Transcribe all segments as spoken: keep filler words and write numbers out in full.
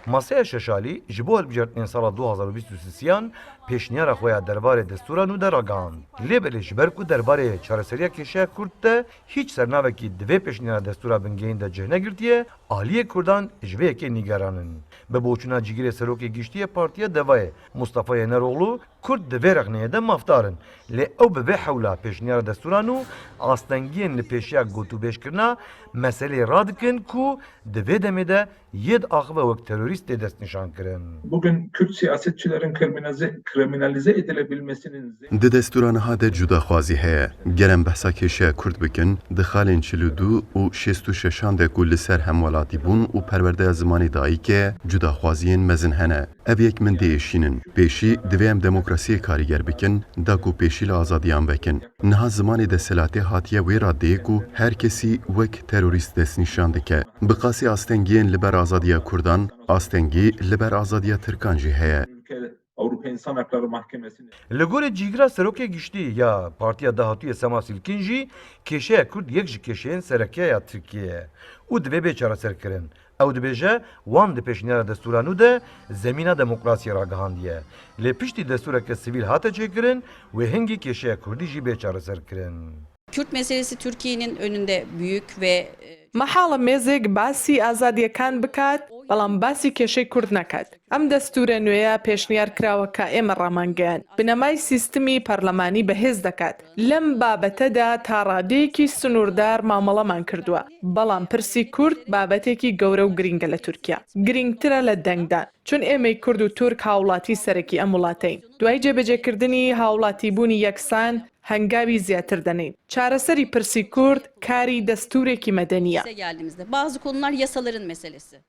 Maseya Şeşalî ji bo hilbijartinên sala du hazar û bîst û sisiyan pêşniyara xwe ya derbarê destûra nû de ragihand. Lê belê ji ber ku derbarê çareseriya kêşeya Kurd de hîç sernavekî di vê pêşniyara destûra bingehîn de cih negirtiye, aliyê Kurdan ji vê yekê nîgeran in. Bi boçûna cîgirê serokê giştî yê Partiya Devayê Mustafa Yeneroglu, Kurd di vê rexneyê de mafdar in. Lê ew bi vê hewla pêşniyara destûra nû astengiyên li pêşiya gotûbêjkirina meseleyê radikin ku di vê demê de yê diaxive wek terorîst tê destnîşankirin. Bugün Kürt siyasetçilerin kriminalize, kriminalize edilebilmesinin Di destûra niha de cudaxwazî heye. Ger em behsa kêşeya Kurd bikin, di xalên çil û du û şêst û şeşan de ku li ser hemwelatîbûn û perwerdeya zimanê dayik e, cudaxwaziyên mezin hene. Ev yek min diêşînin. Pêşî, divê em demokrasiyê karîger bikin, da ku pêşî li azadiyan vekin. Niha zimanê desthilatê hatiye wê radeyê ku her kesî wek terorîst destnîşan dike. Bi qasî astengiyên li ber azadiya Kurdan, astengî li ber azadiya Tirkan jî heye. Ülke Avrupa İnsan Hakları Mahkemesi'ne Li gorî cîgira serokê giştî ya Partiya Dahatûyê Sema Silkin jî kêşeya Kurd yek ji kêşeyên sereke ya Tirkiyê ye û divê bê çareserkirin. Ew dibêje, wan di pêşniyara destûra nû de zemîna demokrasiyê ragihandiye. Lê piştî destûreke sivîl hate çêkirin, wê hingî kêşeya Kurdî jî bê çareserkirin. Kürt meselesi Türkiye'nin önünde büyük ve, e, Mehala mêzek basî azadiyê kan bikat, belam basî kêşey Kurd nekat. Em destûrê nû ya pêşniyar kirawe ka ême ramangeyan. Binemay sîstemî parlemanî bihêz dekat. Lem babete de ta radeyekî sinûrdar mameleman kirduwe. Belam pirsî Kurd babetekî gewre û girîng e li Tirkiye. Girîngtir e li dengdan. Çun êmey Kurd û Turk hawlatî serekî em welateyn. Duayî cêbecêkirdinî hawlatîbûnî yeksan hengavî zêtir denên. Çareserî pirsî Kurd karî destûrekî medenî ye. Bize geldiğimizde bazı konular yasaların meselesi.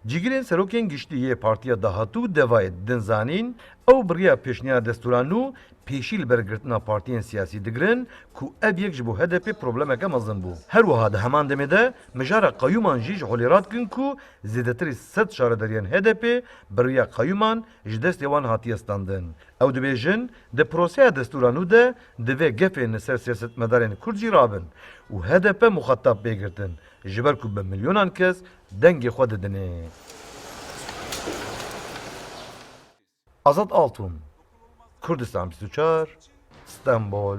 Cîgirên serokên giştî yê Partiya Dahatû Devayê didin zanîn, ew bi riya pêşniyara destûra nû pêşî li ber girtina partiyên siyasî digirin ku ev yek ji bo H D P problemeke mezin bû. Her wiha di heman demê de mijara qeyûman jî ji holê radikin ku zêdetirî sed şaredariyên H D P bi riya qeyûman ji destê wan hatiye standin. Ew dibêjin, di proseya destûra nû de divê gefên li ser siyasetmedarên Kurd jî rabin û H D P muxatab bê girtin, ji ber ku bi milyonan kes dengê xwe didinê. Azad Altun, Kurdistan bîst û çar, Stenbol.